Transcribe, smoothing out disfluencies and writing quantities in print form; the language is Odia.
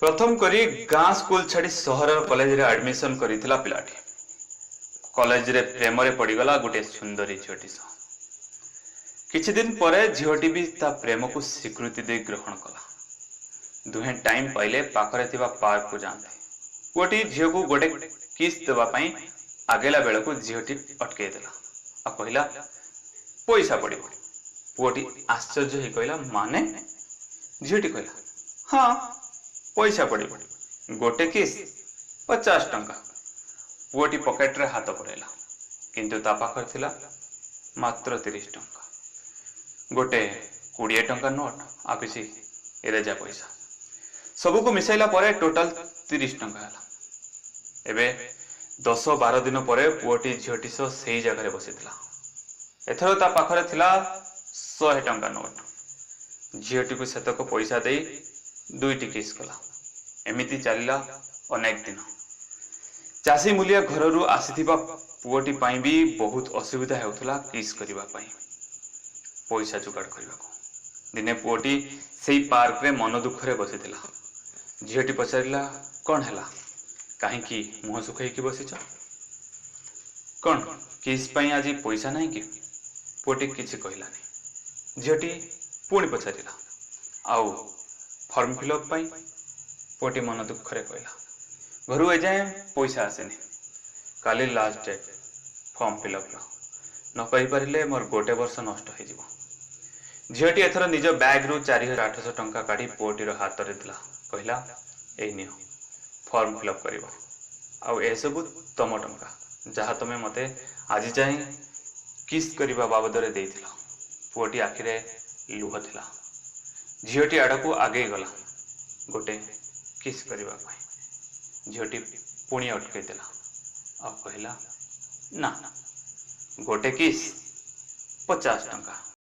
ପ୍ରଥମ କରି ଗାଁ ସ୍କୁଲ ଛାଡ଼ି ସହରର କଲେଜରେ ଆଡମିସନ କରିଥିଲା ପିଲାଟି। କଲେଜରେ ପ୍ରେମରେ ପଡ଼ିଗଲା ଗୋଟିଏ ସୁନ୍ଦରୀ ଝିଅଟି ସହ। କିଛି ଦିନ ପରେ ଝିଅଟି ବି ତା ପ୍ରେମକୁ ସ୍ୱୀକୃତି ଦେଇ ଗ୍ରହଣ କଲା। ଦୁହେଁ ଟାଇମ୍ ପାଇଲେ ପାଖରେ ଥିବା ପାର୍କକୁ ଯାଆନ୍ତି। ପୁଅଟି ଝିଅକୁ ଗୋଟେ କିସ୍ ଦେବା ପାଇଁ ଆଗେଇଲା ବେଳକୁ ଝିଅଟି ଅଟକେଇ ଦେଲା ଆଉ କହିଲା, ପଇସା ପଡ଼ିବ। ପୁଅଟି ଆଶ୍ଚର୍ଯ୍ୟ ହେଇ କହିଲା, ମାନେ? ଝିଅଟି କହିଲା, ହଁ, ପଇସା ପଡ଼ିବ, ଗୋଟେ କିସ୍ 50 ଟଙ୍କା। ପୁଅଟି ପକେଟରେ ହାତ ପୁରାଇଲା, କିନ୍ତୁ ତା ପାଖରେ ଥିଲା ମାତ୍ର 30 ଟଙ୍କା, ଗୋଟେ 20 ଟଙ୍କା ନୋଟ ଆଉ କିଛି ରେଜା ପଇସା। ସବୁକୁ ମିଶାଇଲା ପରେ ଟୋଟାଲ 30 ଟଙ୍କା ହେଲା। ଏବେ 10-12 ଦିନ ପରେ ପୁଅଟି ଝିଅଟି ସହ ସେଇ ଜାଗାରେ ବସିଥିଲା। ଏଥର ତା ପାଖରେ ଥିଲା 100 ଟଙ୍କା ନୋଟ। ଝିଅଟିକୁ ସେତକ ପଇସା ଦେଇ ଦୁଇଟି କିସ୍ କଲା। ଏମିତି ଚାଲିଲା ଅନେକ ଦିନ। ଚାଷୀ ମୂଲିଆ ଘରରୁ ଆସିଥିବା ପୁଅଟି ପାଇଁ ବି ବହୁତ ଅସୁବିଧା ହେଉଥିଲା କିସ୍ କରିବା ପାଇଁ ପଇସା ଯୋଗାଡ଼ କରିବାକୁ। ଦିନେ ପୁଅଟି ସେଇ ପାର୍କରେ ମନ ଦୁଃଖରେ ବସିଥିଲା। ଝିଅଟି ପଚାରିଲା, କ'ଣ ହେଲା, କାହିଁକି ମୁହଁ ଶୁଖେଇକି ବସିଛ? କ'ଣ କିସ୍ ପାଇଁ ଆଜି ପଇସା ନାହିଁ କି? ପୁଅଟି କିଛି କହିଲାନି। ଝିଅଟି ପୁଣି ପଚାରିଲା, ଆଉ ଫର୍ମ ଫିଲ୍ଅପ୍ ପାଇଁ? ପୁଅଟି ମନ ଦୁଃଖରେ କହିଲା, ଘରୁ ଏଯାଏଁ ପଇସା ଆସିନି, କାଲି ଲାଷ୍ଟ ଡେଟ୍ ଫର୍ମ ଫିଲ୍ଅପ୍ର, ନ କରିପାରିଲେ ମୋର ଗୋଟେ ବର୍ଷ ନଷ୍ଟ ହେଇଯିବ। ଝିଅଟି ଏଥର ନିଜ ବ୍ୟାଗରୁ 4800 ଟଙ୍କା କାଢ଼ି ପୁଅଟିର ହାତରେ ଦେଲା। କହିଲା, ଏଇ ନିଅ, ଫର୍ମ ଫିଲ୍ଅପ୍ କରିବ ଆଉ ଏସବୁ ତମ ଟଙ୍କା, ଯାହା ତମେ ମୋତେ ଆଜି ଯାଏଁ କିସ୍ କରିବା ବାବଦରେ ଦେଇଥିଲ। ପୁଅଟି ଆଖିରେ ଲୁହ ଥିଲା। ଝିଅଟି ଆଡ଼କୁ ଆଗେଇ ଗଲା ଗୋଟେ କିସ୍ କରିବା ପାଇଁ। ଝିଅଟି ପୁଣି ଅଟକେଇ ଦେଲା ଆଉ କହିଲା, ନା, ଗୋଟେ କିସ୍ 50 ଟଙ୍କା।